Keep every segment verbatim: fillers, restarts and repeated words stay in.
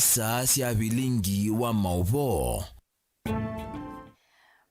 Saa sya vilingi wa maũvoo.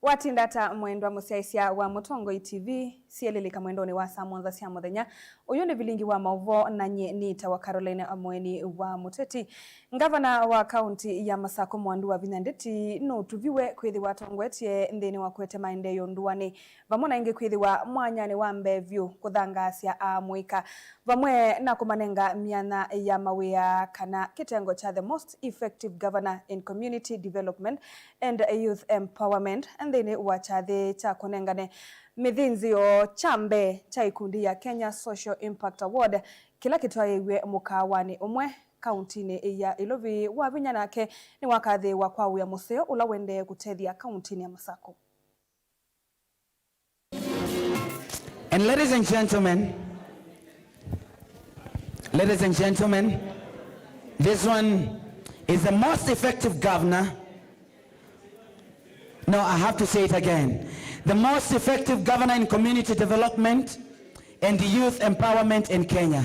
Watinda ata mwendwa mũsyaĩĩsya wa Mũtongoi T V? Sielelika mwendonĩ wa saa mũonza sya mũthenya. Ũyũ nĩ vilingi wa maũvoo, na nyie nĩtawa Caroline Mweni wa Mũteti. Ngavana wa kaunti ya Masakũ Mwandu Wavinya Ndeti nũtuviwe kwĩthĩwa atongoetye nthĩnĩ wa kũete maendeeo ndũanĩ, vamwe na ĩngĩ kwĩthĩwa mwanyanĩ wa mbee vyũ kũthangaasya amũika, vamwe na kũmanenga myanya ya mawĩa kana kĩtengo kya the Most Effective Governor in Community Development and Youth Empowerment nthĩnĩ wa kyathĩ kya kũnengane mĩthĩnzĩo kya mbee kya ikundi ya Kenya Social Impact Award, kĩla kĩtwaĩĩw'e mũkaawanĩ ũmwe kauntinĩ ya Ilovi. Wavinya nake nĩwakathĩĩwa kwa wĩa mũseo ũla ũendee kũtethya kauntinĩ ya Masakũ. And ladies and gentlemen, ladies and gentlemen, this one is the most effective governor. No, I have to say it again. The most effective governor in community development and youth empowerment in Kenya.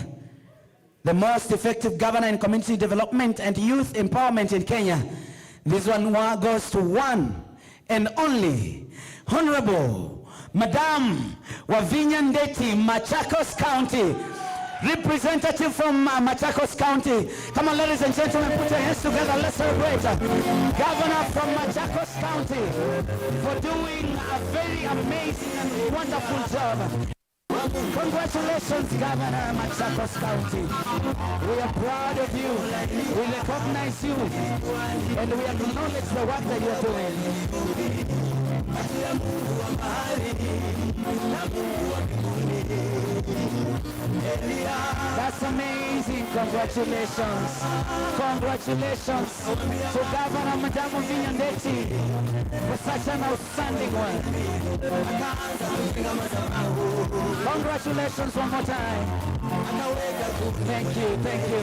The most effective governor in community development and youth empowerment in Kenya. This one wa-, goes to one and only Honorable Madam Wavinya Ndeti, Machakos County. Representative from, uh, Machakos County. Come on, ladies and gentlemen, put your hands together. Let's celebrate, uh, Governor from Machakos County for doing a very amazing and wonderful job. Congratulations, Governor Machakos County. We are proud of you. We recognize you. And we acknowledge the work that you are doing. That's amazing. Congratulations. Congratulations to Governor Madam Wavinya Ndeti for such an outstanding work. Congratulations one more time. Thank you, thank you.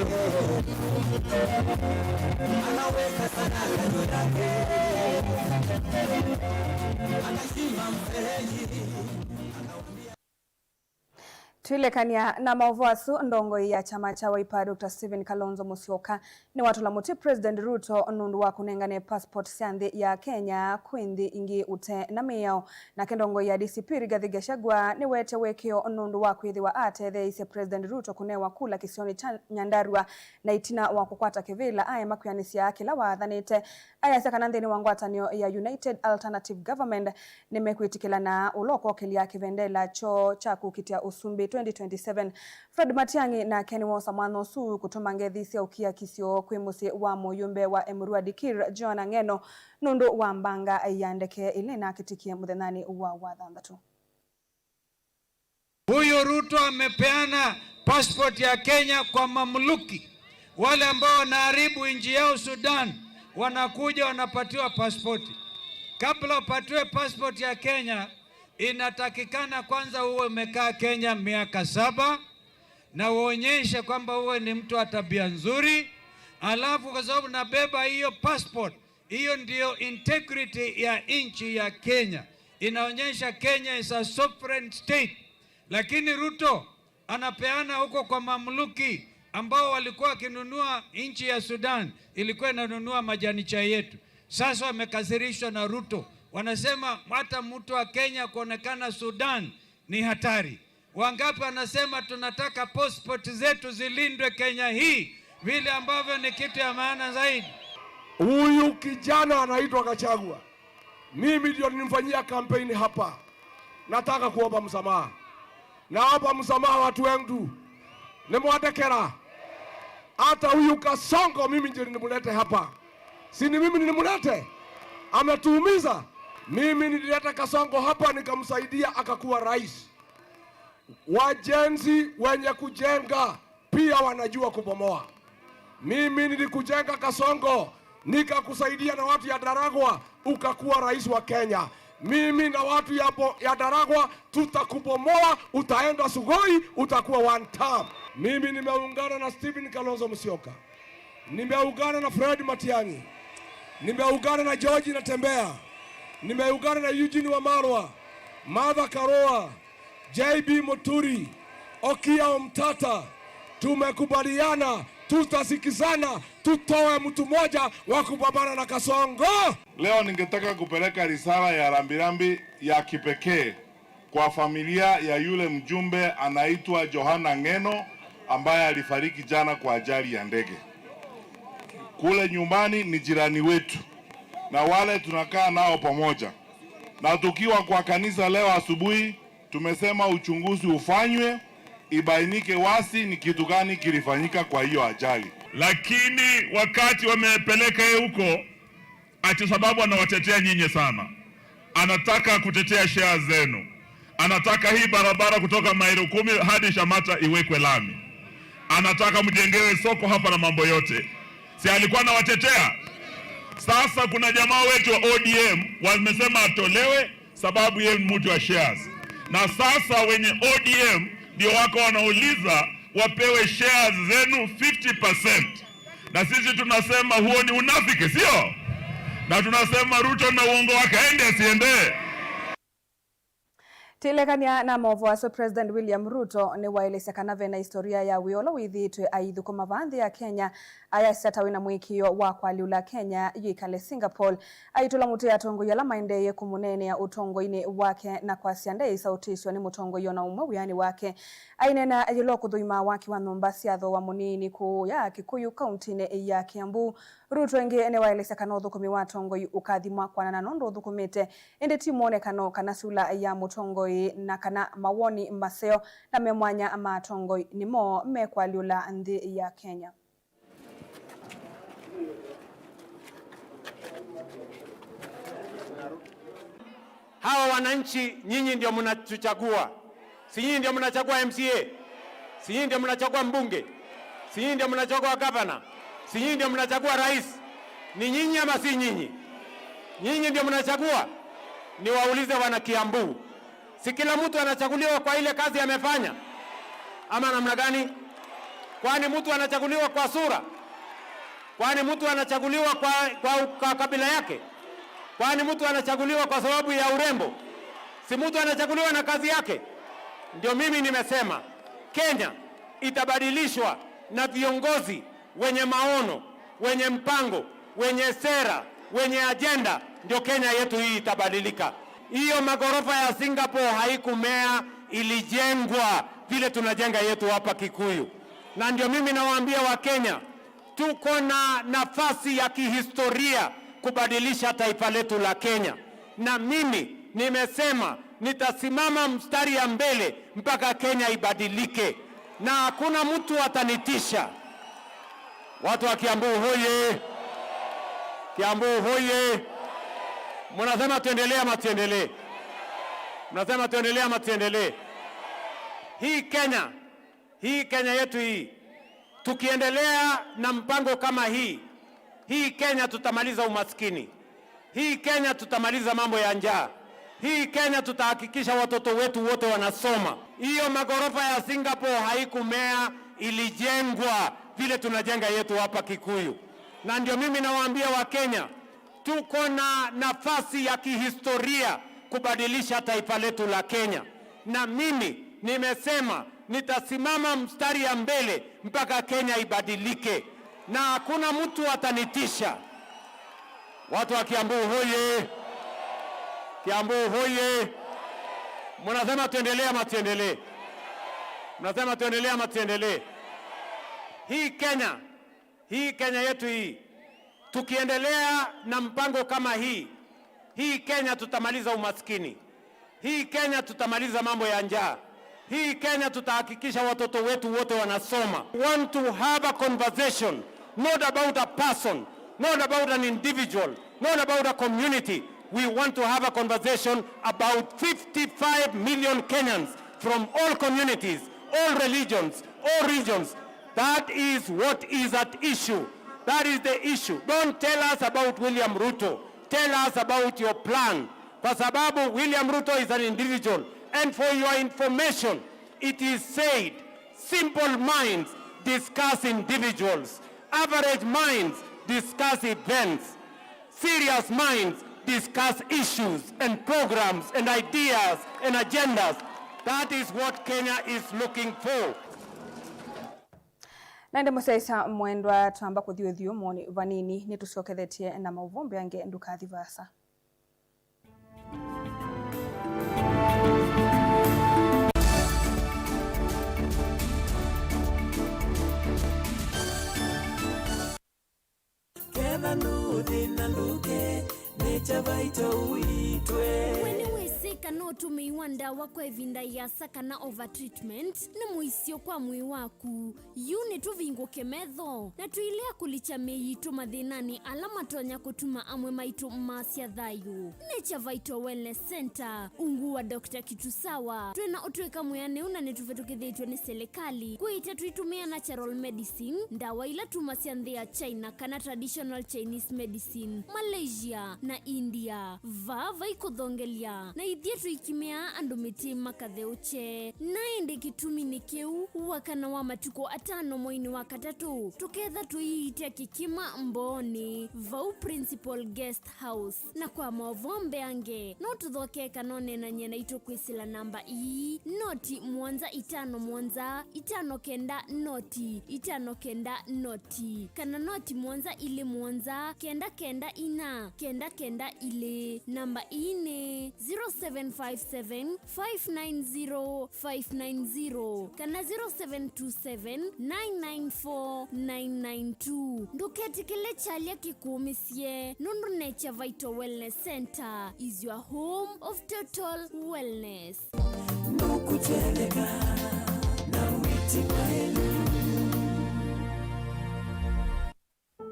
Twilekany'a na maũvoo asu, ndongoi ya kyama kya Wiper, Doctor Stephen Kalonzo Musyoka, nĩwatũla mũtĩ President Ruto nũndũ wa kũnengane passport sya nthĩ ya Kenya kwĩ nthĩ ingĩ ũte na mĩao. Nake ndongoi ya D C P Rigathi Gachagua nĩweetye wĩkĩo nũndũ wa kwĩthĩwa atetheeisye President Ruto kũnewa kula kĩsionĩ kya Nyandarua, na ĩtina wa kũkwata kĩvĩla aema kwĩanĩsya kĩla waathanĩte. Ayasya kana nthĩnĩ wa ngwatanĩo ya United Alternative Government nĩmekwĩtĩkĩlana ũla ũkokĩlya kĩvendela kyoo kya kũkitĩa ũsumbĩ twenty twenty-seven. Fred Matiang'i nake nĩwoosa mwanya ũsu kũtũma ngethi sya ũkiakisyo kwĩ mũsyĩ wa mũyũmbe wa Emurua Dikir, Joan Ang'eno, nũndũ wa mbanga ya ndeke ĩla ĩnakĩtĩkie mũthenyanĩ wa Wathanthatũ. Huyu Ruto amepeana passport ya Kenya kwa mamluki. Wale ambao wanaharibu nchi yao Sudan, wanakuja wanapatiwa passport. Kabla upatiwe passport ya Kenya, inatakikana kwanza uwe umekaa Kenya miaka saba, na uonyeshe kwamba uwe ni mtu wa tabia nzuri. Alafu kwa sababu nabeba hiyo passport, hiyo ndiyo integrity ya nchi ya Kenya. Inaonyesha Kenya is a sovereign state. Lakini Ruto anapeana huko kwa mamluki ambao walikuwa wakinunua nchi ya Sudan, ilikuwa inanunua majani chai yetu. Sasa wamekasirishwa na Ruto. Wanasema hata mtu wa Kenya kuonekana Sudan ni hatari. Wangapi wanasema tunataka passport zetu zilindwe Kenya hii, vile ambavyo ni kitu ya maana zaidi? Huyu kijana anaitwa Gachagua. Mimi ndio nilimfanyia kampeni hapa. Nataka kuomba msamaha. Naomba msamaha watu wangu. Nimwatekera. Hata huyu Kasongo mimi ndio nilimlete hapa. Si ni mimi nilimlete? Ametuumiza. Mimi nilileta Kasongo hapa nikamsaidia akakuwa rais. Wajenzi wenye kujenga pia wanajua kubomoa. Mimi nilikujenga Kasongo, nikakusaidia na watu ya Daragwa, ukakuwa rais wa Kenya. Mimi na watu ya, bo, ya Daragwa tutakubomoa, utaenda Sugoi, utakuwa one term. Mimi nimeungana na Stephen Kalonzo Musyoka. Nimeungana na Fred Matiang'i. Nimeungana na George Natembeya. Nimeungana na Eugene Wamalwa, Martha Karua, J B Muturi, Okiya Omtata. Tumekubaliana Tutasikizana, tutoe mtu mmoja wa kupambana na Kasongo. Leo ningetaka kupeleka risala ya rambirambi ya kipekee kwa familia ya yule mjumbe anaitwa Johana Ng'eno, ambaye alifariki jana kwa ajali ya ndege. Kule nyumbani ni jirani wetu na wale tunakaa nao pamoja. Na tukiwa kwa kanisa leo asubuhi, tumesema uchunguzi ufanywe, ibainike wazi ni kitu gani kilifanyika kwa hiyo ajali. Lakini wakati wamepeleka yeye huko, ati sababu anawatetea nyinyi sana. Anataka kutetea shares zenu. Anataka hii barabara kutoka maili kumi hadi Shamata iwekwe lami. Anataka mjengewe soko hapa na mambo yote. Si alikuwa anawatetea? Sasa kuna jamaa wetu wa O D M wamesema atolewe sababu yeye ni mtu wa shares. Na sasa wenye O D M ndio wako wanauliza wapewe shares zenu fifty percent. Na sisi tunasema huo ni unafiki, sio? Na tunasema Ruto na uongo wake, aende asiende? Tilekania na maũvoo asu, President William Ruto nĩwaelesya kana ve na historia ya wĩa ũla wĩthĩĩtwe aithũkũma vaa nthĩ ya Kenya, ayasya ta wĩ na mũĩkĩĩo wa kũalyũla Kenya yĩkale Singapore. Aitũla mũtĩ atongoi ala maendeeye kũmũneenea ũtongoinĩ wake na kwasya ndeĩsa ũtĩsyo nĩ mũtongoi o na ũmwe wĩanĩ wake. Aineena ĩũlũ wa kũthũima waki wa nyũmba sya thooa mũnini kũũya Kikuyu kauntinĩ ya Kiambu, Ruto ĩngĩ nĩwaelesya kana ũthũkũmi wa atongoi ũkathimwa kwanana na ũndũ ũthũkũmĩte, ĩndĩ ti mwonekano kana sula ya mũtongoi na kana mawoni maseo na me mwanya ma atongoi nĩmo mekũalyũla nthĩ ya Kenya. Hawa wananchi, nyinyi ndio mnatuchagua. Si nyinyi ndio mnachagua M C A? Si nyinyi ndio mnachagua mbunge? Si nyinyi ndio mnachagua gavana? Si nyinyi ndio mnachagua rais? Ni nyinyi ama si nyinyi? Nyinyi ndio mnachagua? Niwaulize wana Kiambu. Si kila mtu anachaguliwa kwa ile kazi amefanya? Ama namna gani? Kwani mtu anachaguliwa kwa sura? Kwani mtu anachaguliwa kwa, kwa, kwa kabila yake? Kwani mtu anachaguliwa kwa sababu ya urembo? Si mtu anachaguliwa na kazi yake? Ndio mimi nimesema, Kenya itabadilishwa na viongozi wenye maono, wenye mpango, wenye sera, wenye ajenda, ndio Kenya yetu hii itabadilika. Hiyo magorofa ya Singapore haikumea, ilijengwa vile tunajenga yetu hapa Kikuyu. Na ndio mimi nawaambia Wakenya, tuko na nafasi ya kihistoria kubadilisha taifa letu la Kenya. Na mimi nimesema nitasimama mstari ya mbele mpaka Kenya ibadilike. Na hakuna mtu atanitisha. Watu wa Kiambu hoye! Kiambu hoye! Mnasema tuendelee ama tuendelee? Mnasema tuendelee ama tuendelee? Hii Kenya, hii Kenya yetu hii, tukiendelea na mpango kama hii, hii Kenya tutamaliza umaskini. Hii Kenya tutamaliza mambo ya njaa. Hii Kenya tutahakikisha watoto wetu wote wanasoma. Hiyo magorofa ya Singapore haikumea, ilijengwa vile tunajenga yetu hapa Kikuyu. Na ndio mimi nawaambia Wakenya, tuko na nafasi ya kihistoria kubadilisha taifa letu la Kenya. Na mimi nimesema nitasimama mstari ya mbele mpaka Kenya ibadilike. Na hakuna mtu atanitisha. Watu wa Kiambu hoye! Kiambu hoye! Mnasema tuendelee ama tuendelee? Mnasema tuendelee ama tuendelee? Hii Kenya, hii Kenya yetu hii, tukiendelea na mpango kama hii, hii Kenya tutamaliza umaskini. Hii Kenya tutamaliza mambo ya njaa. Hii Kenya tutahakikisha watoto wetu wote wanasoma. We want to have a conversation, not about a person, not about an individual, not about a community. We want to have a conversation about fifty-five million Kenyans from all communities, all religions, all regions. That is what is at issue. That is the issue. Don't tell us about William Ruto. Tell us about your plan. Kwa sababu William Ruto is an individual. And for your information, it is said, simple minds discuss individuals. Average minds discuss events. Serious minds discuss issues and programs and ideas and agendas. That is what Kenya is looking for. Na ĩndĩ mũsyaĩĩsya mwendwa, twamba kũthi ũthyũmũnĩ vanini, nĩtũsyokethetye na maũvoo mbeange, ndũkathi vaasa. Ketha ndũthĩna ndũke, nĩ kya vaito ũitwe. We nĩwĩsĩ kana ũtũmĩi wa ndawa kwa ĩvinda ĩasa kana over treatment nĩ mũisyo kwa mwĩĩ waku? Yu nĩtũvingũke metho na tũilea kũlikya mĩĩ yitũ mathĩnanĩ ala matonya kũtuma amwe maitũ maasya thayũ. Nature Vital Wellness Center, ungu wa Doctor Kitusawa, twĩ na ũtũĩka mwĩanĩu na nĩtũvĩtũkĩthĩtw'e nĩ silikalĩ kwĩĩta tũitũmĩa natural medicine, ndawa ila tumasya nthĩ ya China kana traditional Chinese medicine, Malaysia, na India. Vaa vai kũthongelya, na ithyĩ tũikimĩaa andũ mĩtĩ makatheũkye. Na ĩndĩ kĩtumi nĩ kĩu, wakana wa matukũ atano mweinĩ wa katatũ, tũketha tũiitya kĩkima Mbooni, vau Principal Guest House. Na kwa maũvoo mbeange, no tũthokee kana ũneenany'e naitũ kwĩsĩla namba ii, noti mũonza itano mũonza, itano kenda noti, itano kenda noti, kana noti mũonza ilĩ mũonza, kenda kenda inya, kenda kenda ilĩ. Namba ii nĩ zero seven five seven, five nine zero, five nine zero, kana zero seven two seven, nine nine four, nine nine two. Ndũketĩkĩle kyalya kĩkũũmĩsye, nũndũ Nature Vital Wellness Center is your home of total wellness. Nũkũtetheka na wĩtĩkwa ĩlu.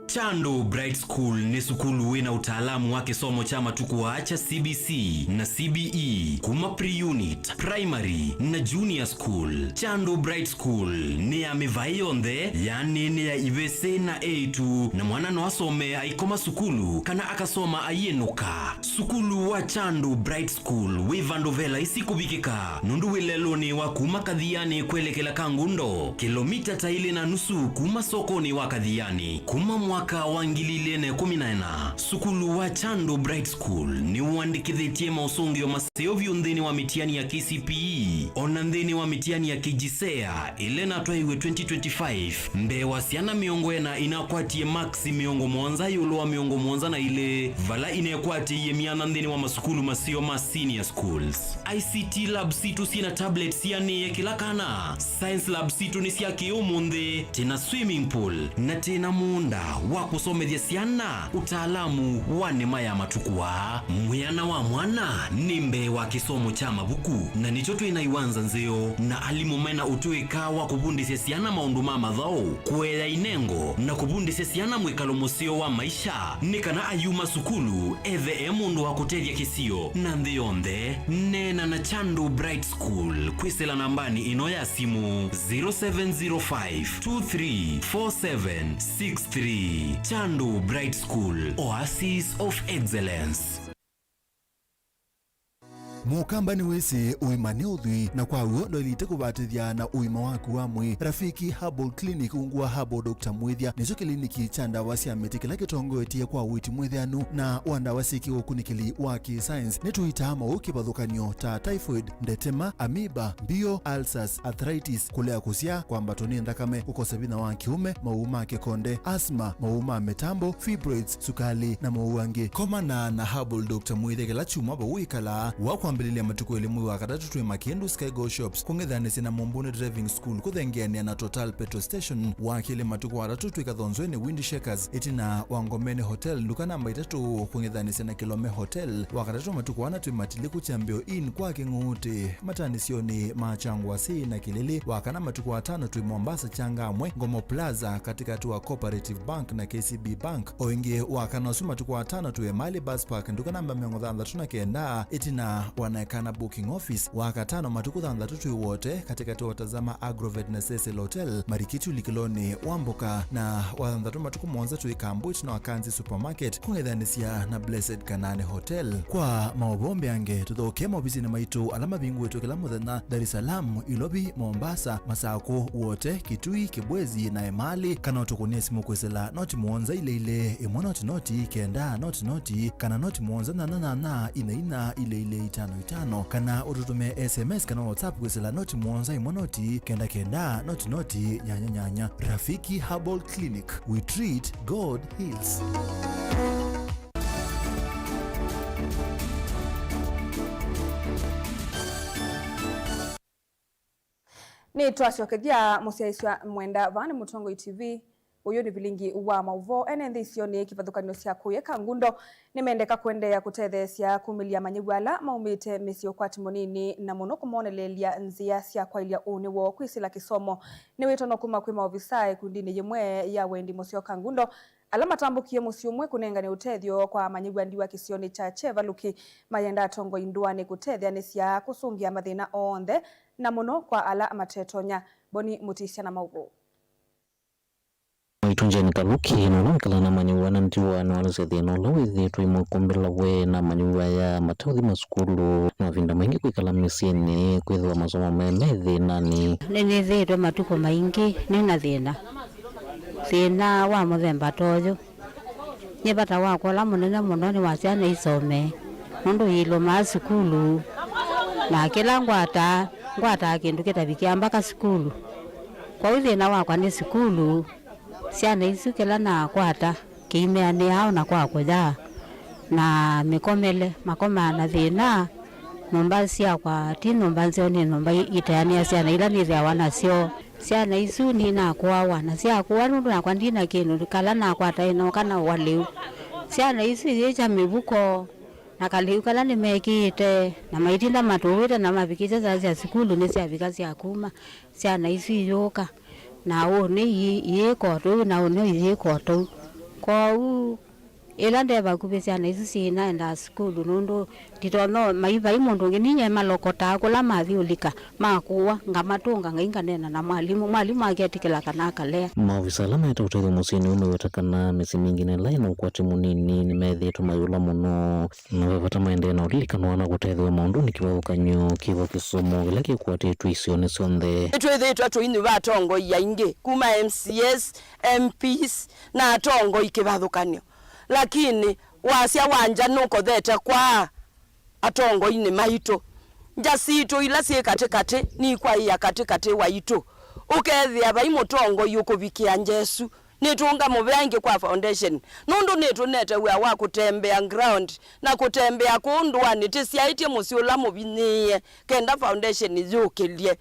Chandu Bright School nĩ sukulu wĩ na ũtaalamu wa kĩsomo kya matukũ aa kya C B C na C B E kuma pre-unit, primary, na junior school. Chandu Bright School nĩ ya mĩvaĩ yonthe, yaani nĩ ya ivĩsĩ na eĩtu, na mwana no asome aikoma sukulu kana akasoma aiĩnũka. Sukulu wa Chandu Bright School wĩ vandũ ve laisi kũvikĩka, nũndũ wĩ lelũnĩ wa kuma Kathiani kwelekela Kangundo, kĩlomita ta ilĩ na nusu kuma sokonĩ wa Kathiani. Kuma mwaka wa ngili ilĩ na ĩkũmi na ĩna, sukulu wa Chandu Bright School nĩũandĩkĩthĩtye maũsũngĩo maseo vyũ nthĩnĩ wa mĩtiani ya K C P E, o na nthĩnĩ wa mĩtiani ya K J S E A, ĩla ĩnatwaiwe twenty twenty-five, mbee wa syana mĩongo ĩna inakwatie maksi mĩongo mũonza ĩũlũ wa mĩongo mũonza na ilĩ, vala inekwatĩie myanya nthĩnĩ wa masukulu maseo ma senior schools. I C T lab sitũ syĩ na tablets sianĩe kĩla kana. Science lab sitũ nĩ sya kĩ-ũmũnthĩ, twĩ na swimming pool, na twĩ na mũũnda wa kũsomethya syana ũtaalamu wa nĩma ya matukũ aa. Mwĩana wa mwana nĩ mbee wa kĩsomo kya mavuku, na nĩkyo twĩ na iwanza nzeo na alimũ me na ũtũĩka wa kũvundĩsya syana maũndũ ma mathaũ, kũea inengo, na kũvundĩsya syana mwĩkalo mũseo wa maisha, nĩ kana ayuma sukulu ethe e mũndũ wa kũtethya kĩsio na nthĩ yonthe. Neena na Chandu Bright School kwĩsĩla nambanĩ ĩno ya simũ, zero seven zero five two three four seven six three. Chandu Bright School, Oasis of Excellence. Mũkamba nĩwĩsĩ ũima nĩ ũthwii, na kwa w'o ndwaĩlĩte kũvatĩthya na ũima waku wa mwĩĩ. Rafiki Herbal Clinic ungu wa Herbal Doctor Mwĩthya nĩkyo kĩliniki kya ndawa sya mĩtĩ kĩla kĩtongoetye kwa ũiiti mwĩthĩanu na wa ndawa syĩ kĩũkunĩkĩli wa kĩ-science. Nĩtũitaa maũũ kĩvathũkany'o ta typhoid, ndetema, amoeba, mbio, ulcers, arthritis, kũlea kũsyaa, kwambatwa nĩ nthakame, kũkosa vinya wa kĩũme, maũũ ma kĩkonde, asthma, maũũ ma mĩtambo, fibroids, sukali, na maũũ angĩ. Komana na Herbal Doctor Mwĩthya kĩla kyumwa vau wĩkalaa. Wa kwambĩlĩlya matukũ elĩ mwei wa katatũ twĩ Makĩndũ Sky Go Shops, kũng'ethanĩsya na Mũmbũnĩ Driving School, kũthengeanĩa na Total Petrol Station. Wa kelĩ matukũ wa atatũ twĩ Kathonzweni Wind Shakers, ĩtina wa Ngomeni Hotel, nduka namba itatũ, kũng'ethanĩsya na Kilome Hotel. Wa katatũ matukũ ana twĩ Matilĩ kũ Kyambĩo Inn kwa Kĩng'uutĩ, matanĩsyonĩ ma Kyangwasĩ na Kĩlĩlĩ. Wa kana matukũ atano twĩ Mombasa Changamwe, Ngomo Plaza, katĩkatĩ wa Cooperative Bank na K C B Bank. O ĩngĩ wa kana ũsu matukũ atano twĩ Emali Bus Park, nduka namba mĩongo thanthatũ na kenda, ĩtina wa Naekana Booking Office. Wa katano matukũ thanthatũ twĩ Wote, katĩkatĩ wa Tazama Agrovet na Cecil Hotel, Marikiti ũlikĩlonĩ wa Mboka. Na wa thanthatũ matukũ mũonza twĩ Kambu ĩtina wa Kanzi Supermarket, kũng'ethanĩsya na Blessed Kanani Hotel. Kwa maũvoo mbeange, tũthokee maovisinĩ maitũ ala mavingũĩtwe kĩla mũthenya, Dar es Salaam, Ilovi, Mombasa, Masakũ, Wote, Kitui, Kibwezi, na Emali, kana ũtũkũnĩe simũ kwĩsĩla noti mũonza ilĩ ilĩ, ĩmwe noti noti, kenda noti noti, kana noti mũonza nyanya nyanya, ina ina, ilĩ ilĩ, itano. itano, kana ũtũtũmĩe S M S kana WhatsApp kwĩsĩla noti mũonza ĩmwe noti kenda kenda noti noti nyanya nyanya. Rafiki Herbal Clinic, we treat, God heals. Nĩtwasyokethya mũsyaĩĩsya mwenda. Vaa nĩ Mũtongoi T V. Ũyũ nĩ vilingi wa maũvoo. Ene nthĩ isionĩ kĩvathũkany'o sya kũyĩka ngundo nĩmendeka kũendeea kũtetheesya kumĩlya amanyĩw'a ala maumĩte mĩsyĩ ũkwati mũnini, na mũno kũmoneleelya nzĩa sya kwaĩlya ũnĩ woo kwĩsĩla kĩsomo. Nĩ wĩtano kuma kwĩ maovisaa ĩkundinĩ yĩmwe ya wendi mũseo Kangundo, ala matambũkie mũsyĩ ũmwe kũnengane ũtethyo kwa amanyĩw'a ndiwa kĩsionĩ kya Kyevaluki, mayenda atongoi ndũanĩ kũtetheanĩsya kũsũngĩa mathĩna onthe, na mũno kwa ala matetonya. Boni Mũtisya na maũvoo. Mwaitũ Jane Kaluki, na ũla wĩkala na amanyĩw'a na ndiwa, nĩwaelesya thĩna ũla wĩthĩĩtwe imwe kũmbĩla we na amanyĩw'a aya mateũthi masukulu, na mavinda maingĩ kwĩkala mĩsyĩnĩ, kwĩthĩwa masomo me me thĩnanĩ. Nĩnĩthĩĩtwe matukũ maingĩ nĩ na thĩna, thĩna wa mũthemba ta ũyũ. Nyie vata wakwa ũla mũnene mũno nĩ wa syana isome, nũndũ iilũmaa sukulu, na kĩla ngwataa, ngwataa kĩndũ kĩtavikĩa mbaka sukulu. Kwoou thĩna wakwa nĩ sukulu, syana isu kĩla nakwata kĩimeanĩaa o na kwa kũya, na mĩkomele, makomaa na thĩna, nyũmba syakwa ti nyũmba nzeo, nĩ nyũmba iteanĩa syana ila nĩthĩawa nasyo. Syana isu ninakũawa, na syakũwa nũndũ nakwa ndina kĩndũ, kala nakwata ĩno kana ũa lĩu. Syana isu iyĩkya mĩvuko na kalĩu kala nĩmekĩĩte, na maitinda matũwĩte, na mavikĩte saa sya sukulu nĩsyavika sya kuma, syana isu iyũka, na ũnĩ ii-, iyĩka o tũu, na ũnĩ iyĩka o tũu. Kwoou, ĩla nde vakuvĩ syana isu syĩnaendaa sukulu, nũndũ nditonya mai vai mũndũ ũngĩ, ninyie malokotaa kũla mathi ũlika, makũwa, ngamatũnga, ngai nganeena na mwalimũ, mwalimũ aketĩkĩla kana akalea. Maovisa ala maete ũtethyo mũsyĩnĩ ũũ meweta kana mĩsyĩ mingĩ na ĩla ĩna ũkwati mũnini nĩmethĩĩtwe mayũla mũno, na ve vata maendee na ũlilikanwa na kũtethewa maũndũnĩ kĩvathũkany'o kĩvo kĩsomo kĩla kĩkwatĩtwe isionĩ syonthe. Nĩtwĩthĩĩtwe tũinyuva atongoi aingĩ kuma M C As, M Ps na atongoi kĩvathũkany'o. Lakini wasya wa ngya nũkothete kwa atongoinĩ maitũ. Ngya sitũ ila syĩ katĩkatĩ nikwaĩa katĩkatĩ waitũ. Ũkethĩa vai mũtongoi ũkũvikĩa ngya ĩsu. Nĩtũngamũvea ĩngĩ kwa foundation. Nũndũ nĩtũnete wĩa wa kũtembea ground na kũtembea kũũ ndũanĩ tĩsyaĩtye mũsyĩ ũla mũvinyĩĩe kenda foundation yũkĩlye.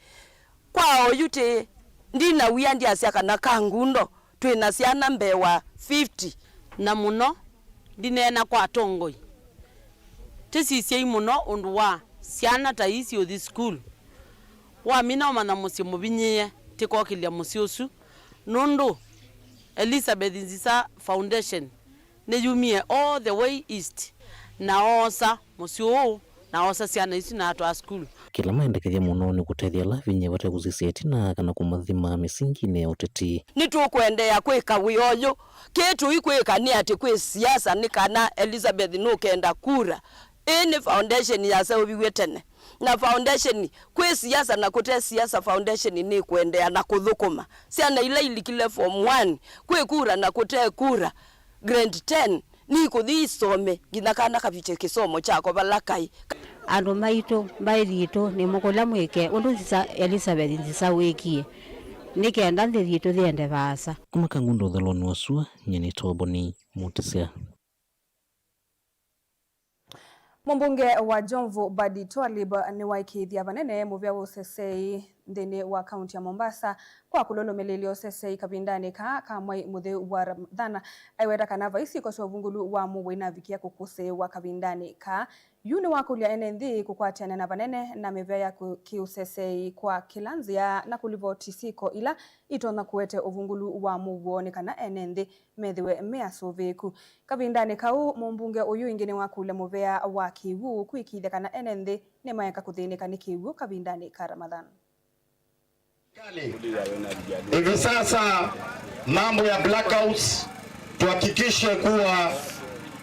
Kwa oyu tĩ ndina wia ndyasya kana Kangundo twĩ na syana mbee wa fifty. Na mũno ndineena kwa atongoi. Tĩsisyei mũno ũndũ wa syana ta ii siũthi sukulu. Wamina ũmanya mũsyĩ mũvinyĩĩe, tĩkokĩlya mũsyĩ ũsu, nũndũ Elizabeth Nzisa Foundation nĩyumie all the way east na oosa mũsyĩ ũũ na oosa syana isu na atwaa sukulu. Kĩla maendekethya mũno nĩ kũtethya ala avinyĩe vate kũsisya ĩtina kana kũmathima mĩsinginĩ ya ũteti. Nĩtũkũendeea kwĩka wĩa ũyũ. Kĩĩ tũikwĩka nĩ atĩ kwĩ siasa nĩ kana Elizabeth nũkenda kura. Ĩĩ nĩ foundation yaseũviw'e tene. Na foundation, kwĩ siasa na kũte siasa, foundation nĩkũendeea na kũthũkũma. Syana ila ilikile form one, kwĩ kura na kũte kura, grade ten, nikũthi isome nginya kana kavikye kĩsomo kyako vala kaĩ. Andũ maitũ, mbaĩ yitũ, nĩmũkũlya mwĩke ũndũ Nzisa, Elizabeth Nzisa wĩkie. Nĩ kenda nthĩ yitũ yĩende vaasa. Kuma Kangundo ũthelonĩ wa sua, nyie nĩtawa Boni Mũtisya. Mũmbunge wa Jomvu Badi Twalib nĩwaĩkĩĩthya vanene mũvea wa ũseseĩ nthĩnĩ wa kaunti ya Mombasa kwa kũlũlũmĩlĩlya ũseseĩ kavindanĩ kaa ka mwai mũtheu wa Ramadhan. Aiweta kana vai syĩko sya ũvungũlu wa mũuo inavikĩa kũkũsĩĩwa kavindanĩ kaa. Yu nĩwakũlya ene nthĩ kũkwatĩana na vanene na mĩvea ya kĩ-, kĩũseseĩ kwa kĩla nzĩa na kũlivoti syĩko ila itonya kũete ũvungũlu wa mũuo nĩ kana ene nthĩ methĩwe me asũvĩĩku. Kavindanĩ kau, mũmbunge ũyũ ĩngĩ nĩwakũlya mũvea wa kĩw'ũ kwĩkĩĩthya kana ene nthĩ nĩmaeka kũthĩnĩka nĩ kĩw'ũ kavindanĩ ka Ramadhan. Hivi sasa mambo ya blackouts tuhakikishe kuwa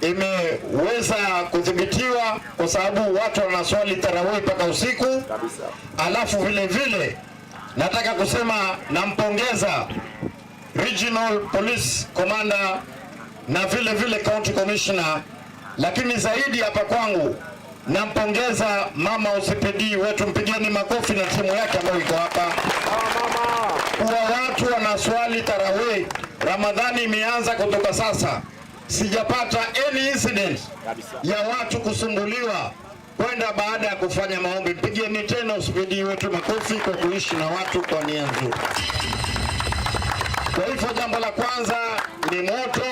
imeweza kudhibitiwa, kwa sababu watu wanaswali tarawih mpaka usiku. Alafu vile vile nataka kusema nampongeza Regional Police Commander na vile vile County Commissioner, lakini zaidi hapa kwangu Nampongeza mama O C P D wetu, mpigeni makofi na timu yake ambayo iko hapa. Kwa watu wanaswali tarawih, Ramadhani imeanza kutoka sasa. Sijapata any incident ya watu kusumbuliwa kwenda baada ya kufanya maombi. Mpigieni tena O C P D wetu makofi kwa kuishi na watu kwa nia nzuri. Kwa hivyo, jambo la kwanza ni moto,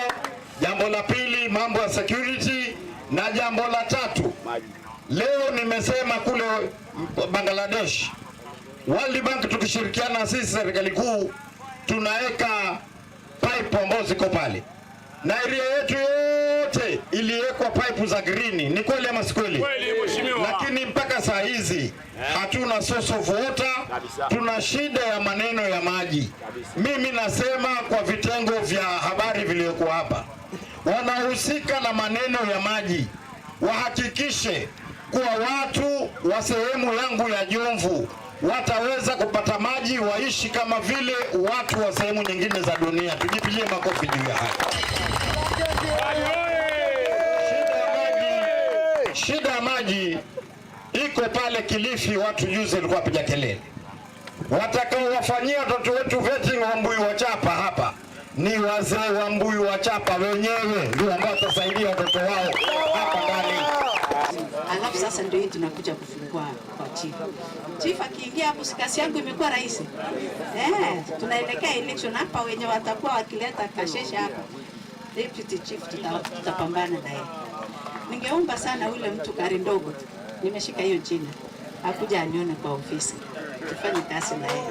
jambo la pili mambo ya security, na jambo la tatu, leo nimesema kule Bangladesh, World Bank tukishirikiana na sisi serikali kuu, tunaweka pipe ambazo ziko pale, na area yetu yote iliwekwa pipe za green. Ni kweli ama si kweli? Kweli, mheshimiwa. Lakini mpaka saa hizi hatuna source of water. Kabisa. Tuna shida ya maneno ya maji. Kabisa. Mimi nasema kwa vitengo vya habari vilivyoko hapa, wanahusika na maneno ya maji wahakikishe kuwa watu wa sehemu yangu ya Jomvu wataweza kupata maji, waishi kama vile watu wa sehemu nyingine za dunia. Tujipigie makofi juu ya hayo. Shida ya maji, shida ya maji iko pale Kilifi, watu juzi walikuwa wapiga kelele. Watakaowafanyia watoto wetu vetting wa Mbuyu wa Chapa hapa ni wazee wa Mbuyu wa Chapa wenyewe, ndio ambao watasaidia watoto wao hapa ndani. Alafu sasa ndio hii tunakuja kufungua kwa chief. Chief akiingia hapo, si kazi yangu imekuwa rahisi? Eh, tunaelekea election hapa, wenye watakuwa wakileta kasheshe hapa, deputy chief tuta-, tutapambana naye. Ningeomba sana ule mtu gari ndogo, nimeshika hiyo jina, akuja anione kwa ofisi, tufanye kazi na yeye.